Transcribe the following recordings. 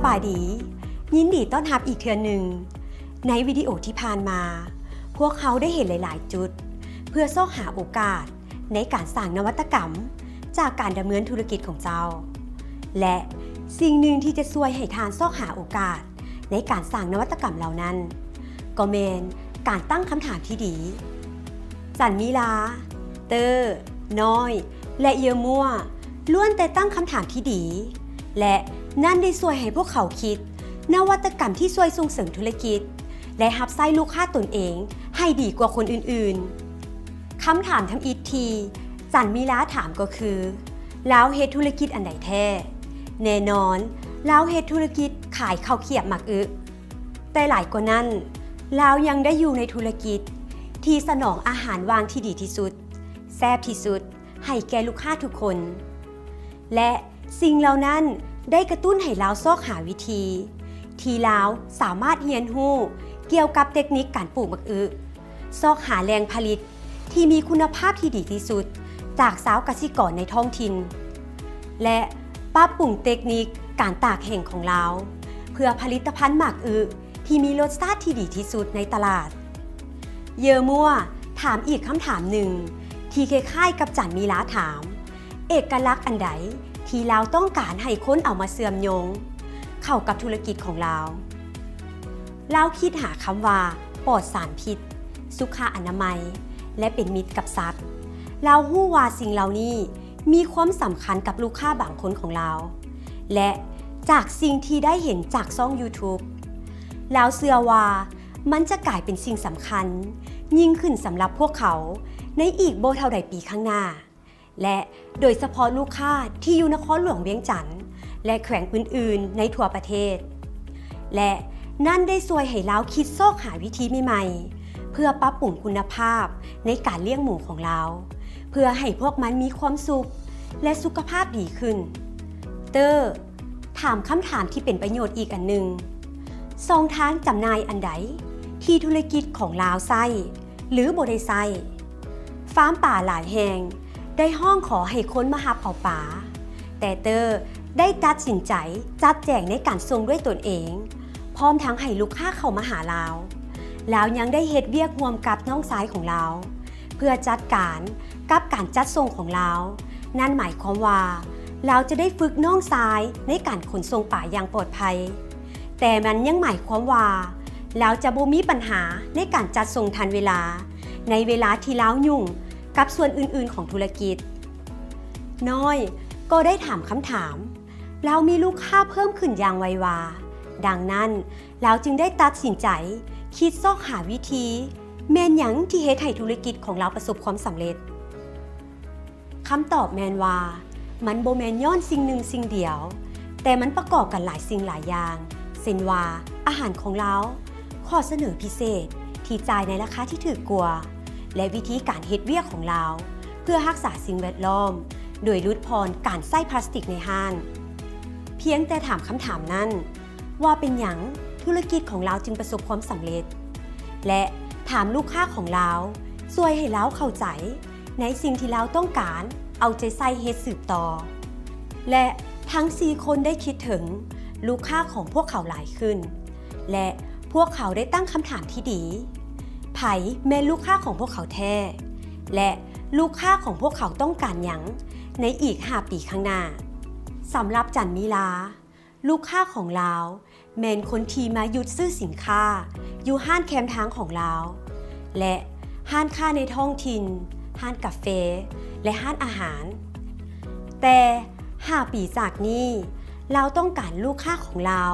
ບາຍດີ ຍິນດີຕ້ອນຮັບອີກເທື່ອໜຶ່ງ. ໃນວິດີໂອທີ່ຜ່ານມາ, ພວກເຮົາໄດ້ເຫັນຫຼາຍໆຈຸດ ເພື່ອຊອກຫາໂອກາດໃນການສ້າງນະວັດຕະກຳຈາກການດຳເນີນທຸລະກິດຂອງເຈົ້າ ແລະ ສິ່ງໜຶ່ງທີ່ຈະຊ່ວຍໃຫ້ທ່ານຊອກຫາໂອກາດໃນການສ້າງນະວັດຕະກຳເຫຼົ່ານັ້ນ ກໍແມ່ນການຕັ້ງຄຳຖາມທີ່ດີ. ຈັນມີລາ, ເຕີ, ນ້ອຍ ແລະ ເຢີມົວ ລ້ວນແຕ່ຕັ້ງຄຳຖາມທີ່ດີ ແລະ ນັ້ນໄດ້ຊ່ວຍໃຫ້ພວກເຂົາຄິດນະວັດຕະກຳທີ່ຊ່ວຍສົ່ງເສີມທຸລະກິດ ແລະ ຮັບໃຊ້ລູກຄ້າຕົນເອງໃຫ້ດີກວ່າຄົນອື່ນໆ. ຄຳຖາມທຳອິດທີ່ຈັນມີລາຖາມກໍຄື ລາວເຮັດທຸລະກິດອັນໃດແທ້? ແນ່ນອນ, ລາວເຮັດທຸລະກິດຂາຍເຂົ້າຂຽບໝາກອຶ. ແຕ່ຫຼາຍກວ່ານັ້ນ, ລາວຍັງໄດ້ຢູ່ໃນທຸລະກິດທີ່ສະໜອງອາຫານຫວ່າງທີ່ດີທີ່ສຸດ, ແຊບທີ່ສຸດ ໃຫ້ແກ່ລູກຄ້າທຸກຄົນ ແລະ ສິ່ງເຫຼົ່ານັ້ນໄດ້ກະຕຸ້ນໃຫ້ລາວຊອກຫາວິທີທີ່ລາວສາມາດຮຽນຮູ້ກ່ຽວກັບເຕັກນິກການປູກໝາກອຶ, ຊອກຫາແຫຼ່ງຜະລິດທີ່ມີຄຸນນະພາບທີ່ດີທີ່ສຸດຈາກຊາວກະສິກອນໃນທ້ອງຖິ່ນ ແລະ ປັບປຸງເຕັກນິກການຕາກແຫ້ງຂອງລາວ ເພື່ອຜະລິດຕະພັນໝາກອຶທີ່ມີລົດຊາດທີ່ດີທີ່ສຸດໃນຕະຫຼາດ. ເຢີມົວຖາມອີກຄຳຖາມໜຶ່ງທີ່ຄ້າຍໆກັບຈັນມີລາຖາມ, ເອກະລັກອັນໃດທີ່ລາວຕ້ອງການໃຫ້ຄົນເອົາມາເຊື່ອມໂຍງເຂົ້າກັບທຸລະກິດຂອງລາວ? ລາວຄິດຫາຄຳວ່າ ປອດສານພິດ, ສຸຂະອະນາໄມ ແລະ ເປັນມິດກັບສັດ. ລາວຮູ້ວ່າສິ່ງເຫຼົ່ານີ້ມີຄວາມສຳຄັນກັບລູກຄ້າບາງຄົນຂອງລາວ ແລະ ຈາກສິ່ງທີ່ໄດ້ເຫັນຈາກຊ່ອງ YouTube ລາວເຊື່ອວ່າມັນຈະກາຍເປັນສິ່ງສຳຄັນຍິ່ງຂຶ້ນສຳລັບພວກເຂົາໃນອີກບໍ່ເທົ່າໃດປີຂ້າງໜ້າ ແລະ ໂດຍສະເພາະລູກຄ້າທີ່ຢູ່ນະຄອນຫຼວງວຽງຈັນ ແລະ ແຂວງອື່ນໆໃນທົ່ວປະເທດ ແລະ ນັ້ນໄດ້ຊ່ວຍໃຫ້ລາວຄິດຊອກຫາວິທີໃໝ່ໆ ເພື່ອປັບປຸງຄຸນນະພາບໃນການລ້ຽງໝູຂອງລາວ ເພື່ອໃຫ້ພວກມັນມີຄວາມສຸກ ແລະ ສຸຂະພາບດີຂຶ້ນ. ເຕີ ຖາມຄຳຖາມທີ່ເປັນປະໂຫຍດອີກອັນໜຶ່ງ, ຊ່ອງທາງຈຳໜ່າຍອັນໃດທີ່ທຸລະກິດຂອງລາວໃຊ້ ຫຼື ບໍ່ໄດ້ໃຊ້? ຟາມປາຫຼາຍແຫ່ງໄດ້ຮ້ອງຂໍໃຫ້ຄົນມາຮັບເອົາປາ, ແຕ່ເຕີໄດ້ຕັດສິນໃຈຈັດແຈງໃນການສົ່ງດ້ວຍຕົນເອງ, ພ້ອມທັງໃຫ້ລູກຄ້າເຂົ້າມາຫາລາວ. ລາວຍັງໄດ້ເຮັດວຽກຮ່ວມກັບນ້ອງຊາຍຂອງລາວ ເພື່ອຈັດການກັບການຈັດສົ່ງຂອງລາວ. ນັ້ນໝາຍຄວາມວ່າລາວຈະໄດ້ຝຶກນ້ອງຊາຍໃນການຂົນສົ່ງປາຢ່າງປອດໄພ, ແຕ່ມັນຍັງໝາຍຄວາມວ່າລາວຈະບໍ່ມີບັນຫາໃນການຈັດສົ່ງທັນເວລາ ໃນເວລາທີ່ລາວຫຍຸ້ງກັບສ່ວນອື່ນໆຂອງທຸລະກິດ. ນ້ອຍກໍໄດ້ຖາມຄຳຖາມ, ລາວມີລູກຄ້າເພີ່ມຂຶ້ນຢ່າງໄວວາ, ດັ່ງນັ້ນ ລາວຈຶ່ງໄດ້ຕັດສິນໃຈຄິດຊອກຫາວິທີ ແມ່ນຫຍັງທີ່ເຮັດໃຫ້ທຸລະກິດຂອງລາວປະສົບຄວາມສຳເລັດ? ຄຳຕອບແມ່ນວ່າ ມັນບໍ່ແມ່ນຍ້ອນສິ່ງໜຶ່ງສິ່ງດຽວ, ແຕ່ມັນປະກອບກັນຫຼາຍສິ່ງຫຼາຍຢ່າງ, ເຊັ່ນວ່າ ອາຫານຂອງລາວ, ຂໍ້ສະເໜີພິເສດທີ່ຈ່າຍໃນລາຄາທີ່ຖືກກວ່າ ແລະ ວິທີການເຮັດວຽກຂອງລາວ ເພື່ອຮັກສາສິ່ງແວດລ້ອມ ໂດຍຫຼຸດຜ່ອນການໃຊ້ພລາສຕິກໃນຮ້ານ. ພຽງແຕ່ຖາມຄຳຖາມນັ້ນ ວ່າເປັນຫຍັງທຸລະກິດຂອງລາວຈຶ່ງປະສົບຄວາມສຳເລັດ ແລະ ຖາມລູກຄ້າຂອງລາວ ຊ່ວຍໃຫ້ລາວເຂົ້າໃຈໃນສິ່ງທີ່ລາວຕ້ອງການເອົາໃຈໃສ່ເຮັດສືບຕໍ່. ແລະ ທັງສີ່ຄົນໄດ້ຄິດເຖິງລູກຄ້າຂອງພວກເຂົາຫຼາຍຂຶ້ນ ແລະ ພວກເຂົາໄດ້ຕັ້ງຄຳຖາມທີ່ດີ, ໃຜແມ່ນລູກຄ້າຂອງພວກເຂົາແທ້ ແລະ ລູກຄ້າຂອງພວກເຂົາຕ້ອງການຫຍັງໃນອີກຫ້າປີຂ້າງໜ້າ? ສຳລັບຈັນມີລາ, ລູກຄ້າຂອງລາວແມ່ນຄົນທີ່ມາຢຸດຊື້ສິນຄ້າຢູ່ຮ້ານແຄມທາງຂອງລາວ ແລະ ຮ້ານຄ້າໃນທ້ອງຖິ່ນ, ຮ້ານກາເຟ ແລະ ຮ້ານອາຫານ. ແຕ່ຫ້າປີຈາກນີ້, ລາວຕ້ອງການລູກຄ້າຂອງລາວ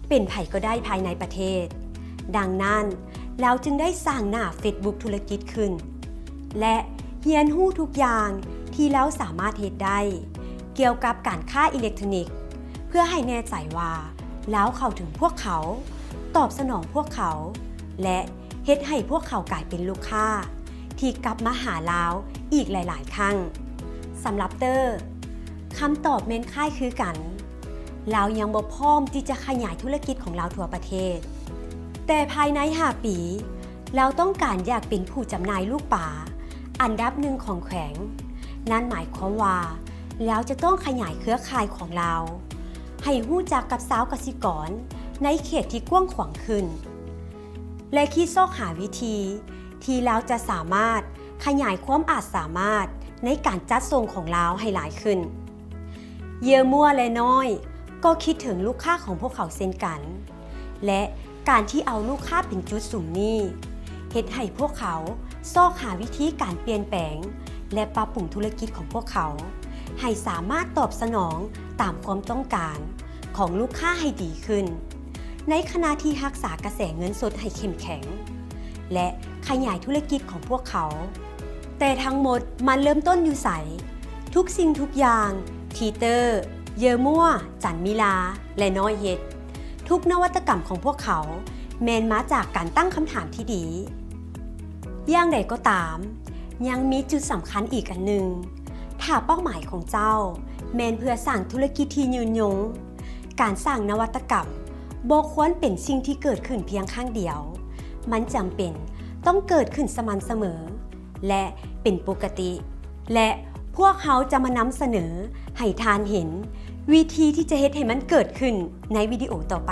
ເປັນໃຜກໍໄດ້ພາຍໃນປະເທດ. ດັ່ງນັ້ນ, ລາວຈຶ່ງໄດ້ສ້າງໜ້າເຟສບຸກທຸລະກິດຂຶ້ນ ແລະ ຮຽນຮູ້ທຸກຢ່າງທີ່ລາວສາມາດເຮັດໄດ້ກ່ຽວກັບການຄ້າອີເລັກໂທຣນິກ ເພື່ອໃຫ້ແນ່ໃຈວ່າລາວເຂົ້າເຖິງພວກເຂົາ, ຕອບສະໜອງພວກເຂົາ ແລະ ເຮັດໃຫ້ພວກເຂົາກາຍເປັນລູກຄ້າທີ່ກັບມາຫາລາວອີກຫຼາຍໆຄັ້ງ. ສຳລັບເຕີ, ຄຳຕອບແມ່ນຄ້າຍຄືກັນ, ລາວຍັງບໍ່ພ້ອມທີ່ຈະຂະຫຍາຍທຸລະກິດຂອງລາວທົ່ວປະເທດ. ແຕ່ພາຍໃນຫ້າປີ, ລາວຕ້ອງການຢາກເປັນຜູ້ຈຳໜ່າຍລູກປາອັນດັບໜຶ່ງຂອງແຂວງ. ນັ້ນໝາຍຄວາມວ່າ ລາວຈະຕ້ອງຂະຫຍາຍເຄືອຂ່າຍຂອງລາວ ໃຫ້ຮູ້ຈັກກັບຊາວກະສິກອນໃນເຂດທີ່ກວ້າງຂວາງຂຶ້ນ ແລະ ຄິດຊອກຫາວິທີທີ່ລາວຈະສາມາດຂະຫຍາຍຄວາມອາດສາມາດໃນການຈັດສົ່ງຂອງລາວໃຫ້ຫຼາຍຂຶ້ນ. ເຢຍມົວ ແລະ ນ້ອຍ ກໍຄິດເຖິງລູກຄ້າຂອງພວກເຂົາເຊັ່ນກັນ ແລະ ການທີ່ເອົາລູກຄ້າເປັນຈຸດສຸມນີ້ ເຮັດໃຫ້ພວກເຂົາຊອກຫາວິທີການປ່ຽນແປງ ແລະ ປັບປຸງທຸລະກິດຂອງພວກເຂົາ ໃຫ້ສາມາດຕອບສະໜອງຕາມຄວາມຕ້ອງການຂອງລູກຄ້າໃຫ້ດີຂຶ້ນ, ໃນຂະນະທີ່ຮັກສາກະແສເງິນສົດໃຫ້ເຂັ້ມແຂງ ແລະ ຂະຫຍາຍທຸລະກິດຂອງພວກເຂົາ. ແຕ່ທັງໝົດມັນເລີ່ມຕົ້ນຢູ່ໃສ? ທຸກສິ່ງທຸກຢ່າງທີ່ເຕີ, ເຢຍມົວ, ຈັນມິລາ ແລະ ນ້ອຍເຮັດ, ທຸກນະວັດຕະກຳຂອງພວກເຂົາແມ່ນມາຈາກການຕັ້ງຄຳຖາມທີ່ດີ. ຢ່າງໃດກໍຕາມ, ຍັງມີຈຸດສຳຄັນອີກອັນໜຶ່ງ. ຖ້າເປົ້າໝາຍຂອງເຈົ້າແມ່ນເພື່ອສ້າງທຸລະກິດທີ່ຍືນຍົງ, ການສ້າງນະວັດຕະກຳບໍ່ຄວນເປັນສິ່ງທີ່ເກີດຂຶ້ນພຽງຄັ້ງດຽວ. ມັນຈຳເປັນຕ້ອງເກີດຂຶ້ນສະໝ່ຳສະເໝີ ແລະ ເປັນປົກກະຕິ ແລະ ພວກເຮົາຈະມານຳສະເໜີໃຫ້ທ່ານເຫັນວິທີທີ່ຈະເຮັດໃຫ້ມັນເກີດຂຶ້ນໃນວິດີໂອຕໍ່ໄປ.